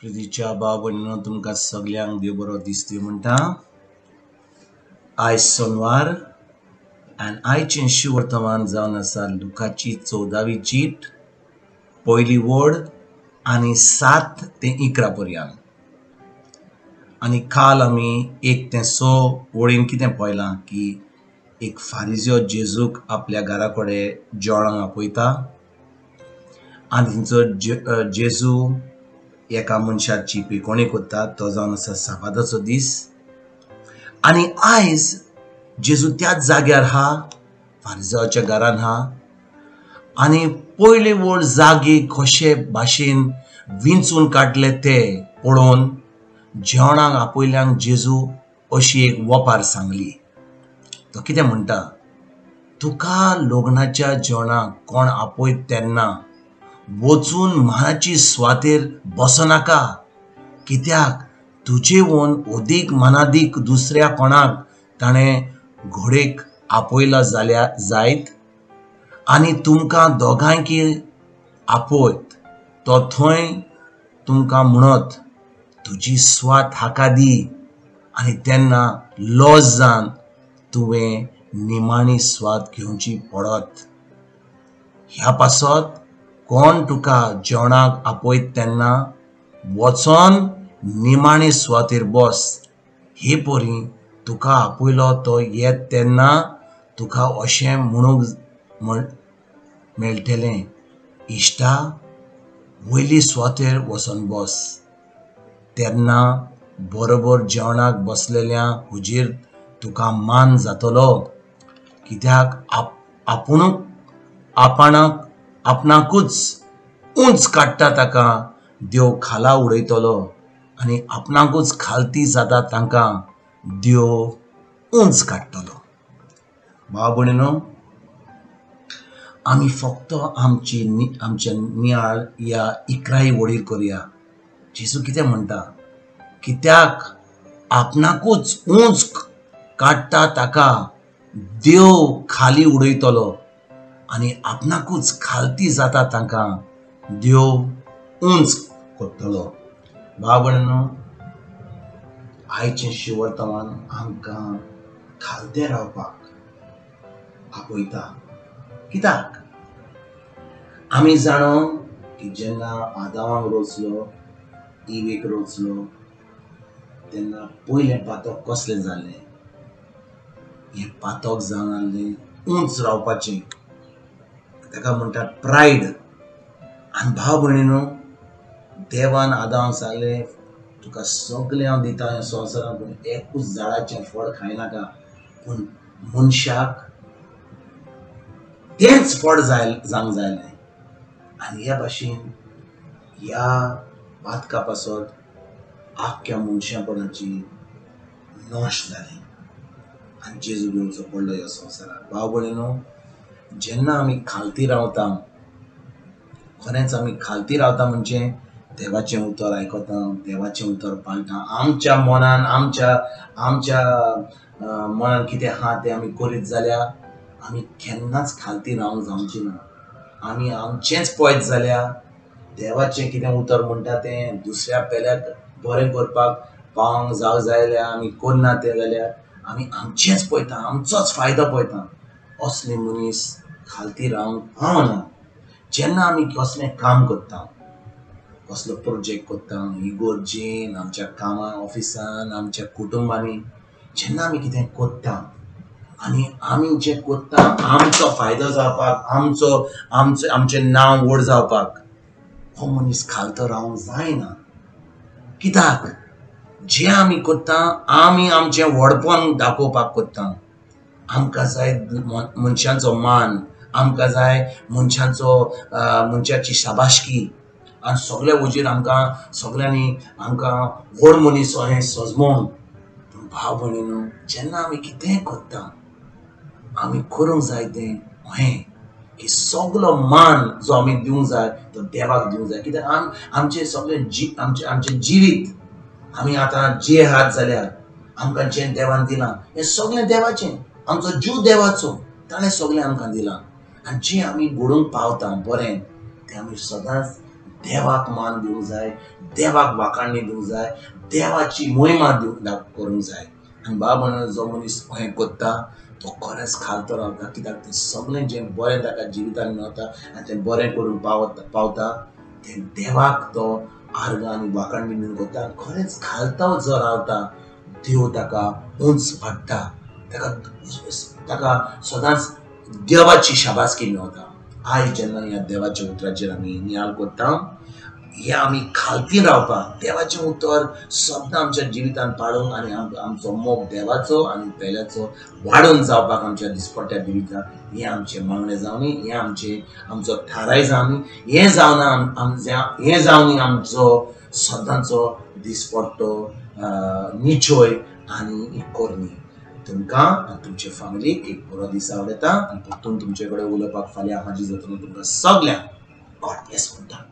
प्रितीच्या भाव भयणीनो, तुमकां सगल्यांक देव बरो दीस दिवं म्हणटा. आयज सोनवार आनी आयचें शिवर्तमान जावन आसा लुकाची 14वी चीट, पयली वड आनी 7 ते 11 पर्यंत. आनी काल आमी 1 ते 6 वळीन कितें पळयलां की एक फारिजो जेजूक आपल्या घरा कडेन जेवणाक आपयता आनी थंयसर जेजू एका मनशाची पिकोणी करता, तो जावन आसा साबादाचो दीस. आनी आयज जेजू त्याच जाग्यार हा, फारिजाच्या घरान हा, आनी पयले व्हड जागे कशे भाशेन विंचून काडले ते पळोवन जेवणाक आपयल्यांक जेजू अशी एक वपार सांगली. तो कितें म्हणटा, तुका लग्नाच्या जेवणाक कोण आपयत तेन्ना वचून मानाची सुवातेर बसनाका, कित्याक तुजेवन अदीक मानादीक दुसऱ्या कोणाक ताणें घोडेक आपयला जाल्यार जायत आनी तुमकां दोगांयकी आपयत तो थंय तुमकां म्हणत तुजी सुवात हाका दी, आनी तेन्ना लॉज जावन तुवें निमाणी सुवात घेवची पडत. ह्या पासत कोण तुका जेवणाक आपयत तेन्ना वचोन निमाणे सुवातेर बस, हे परी तुका आपयलो तो येत तेन्ना तुका अशें म्हणूंक मेळटलें, इश्टा वयली सुवातेर वचोन बस. तेन्ना बरोबर जेवणाक बसलेल्या हुजीर तुका मान जातलो, कित्याक आपुणूक आपणाक आपणाकूच उंच काडटा ताका देव खाला उडयतलो आनी आपणाकूच खालती जाता तांकां देव उंच काडटलो. भाव भयणीनो, आमी फक्त आमच्या नियाळ ह्या 11 वडीर करया. जेजू कितें म्हणटा, कित्याक आपणाकूच उंच काडटा ताका देव खाली उडयतलो आनी आपणाकूच खालती जाता तांकां देव उंच करतलो. भाव भयणीनो, आयचें शिवर्तमान आमकां खालतें रावपाक आपयता. कित्याक आमी जाणो की जेन्ना आदामाक रोचलो, इवेक रोचलो, तेन्ना पयलें पातक कसलें जालें? हें पातक जावन आसलें उंच रावपाचें, ताका म्हणटात प्रायड. आनी भाव भयणीनो, देवान आदामाक सांगलें तुका सगळें हांव दिता ह्या संवसारांत, पूण एकूच झाडाचें फळ खायनाका. पूण मनशाक तेंच फळ जावंक जायलें. आनी ह्या भाशेन ह्या पातका पासत आख्ख्या मनशापणाची नश जाली आनी जेजू घेवचो पडलो ह्या संवसारांत. भाव भयणीनो, जेन्ना आमी खालती रावता, खरेंच आमी खालती रावता म्हणजे देवाचें उतर आयकता, देवाचें उतर पाळटा, आमच्या मनान आमच्या आमच्या मनान कितें आहा तें आमी करीत जाल्यार आमी केन्नाच खालती रावंक जावची ना. आमी आमचेंच पळयत जाल्यार देवाचें कितें उतर म्हणटा तें दुसऱ्या पेल्याक बरें करपाक पावंक जावं जाय जाल्यार आमी करना तें जाल्यार आमी आमचेंच पळयता, आमचोच फायदो पळयता. असले मनीस खालती रावंक पावना. जेन्ना आमी कसलें काम करता, कसलो प्रोजेक्ट करता, इगोर्जेन, आमच्या कामां ऑफिसान, आमच्या कुटुंबांनी जेन्ना आमी कितें करता आनी आमी जें करता आमचो फायदो जावपाक, आमचो आमचो आमचें नांव व्हड जावपाक, हो मनीस खालतो रावंक जायना. कित्याक जें आमी करता आमी आमचें व्हडपण दाखोवपाक करता. आमकां जाय मनशांचो मान, आमकां जाय मनशांचो मनशाची शाबासकी, आनी सगळे वजीर आमकां सगळ्यांनी आमकां व्हड मनीस अहें सजमोवन. पूण भाव भयणीनो, जेन्ना आमी कितेंय करता आमी करूंक जाय तें अहें की सगलो मान जो आमी दिवंक जाय तो देवाक दिवंक जाय. कित्याक आमचें सगळें आमचें जिवीत आमी आतां जे आहात जाल्यार आमकां जें देवान दिलां हें सगळें देवाचें, आमचो जीव देवाचो, ताणें सगळें आमकां दिलां. आनी जें आमी घडोवंक पावता बरें तें आमी सदांच देवाक मान दिवंक जाय, देवाक वाखाणणी दिवंक जाय, देवाची मोहिमा करूंक जाय. आनी बाबा जो मनीस हें करता तो खरेंच खालतो रावता, कित्याक तें सगळें जें बरें ताका जिवितान मेळटा आनी तें बरें करूंक पावता तें देवाक तो आर्गां आनी वाखाणणी दिवन करता. आनी खरेंच खालतो जो रावता देव ताका उंच वाडटा, ताका सदांच देवाची शाबासकी मेळटा. आयज जेन्ना ह्या देवाच्या उतराचेर आमी नियाळ करता, हे आमी खालती रावपाक देवाचें उतर सदां आमच्या जिवितान पाळूंक आनी आमचो मोग देवाचो आनी पेल्याचो वाडोवन जावपाक आमच्या दिसपट्ट्या जिवितांत हें आमचें मागणें जावनी, हें आमचो थाराय जावनी, हें जावना हें जावनी आमचो सदांचो दिसपट्टो निचोय आनी करणी. तुमकां आनी तुमचे फॅमिलीक एक बरो दीस आवडटा आनी परतून तुमचे कडेन उलोवपाक फाल्यां हाजीर जातलो. तुमकां सगल्यांक गॉड ब्लेस म्हणटा.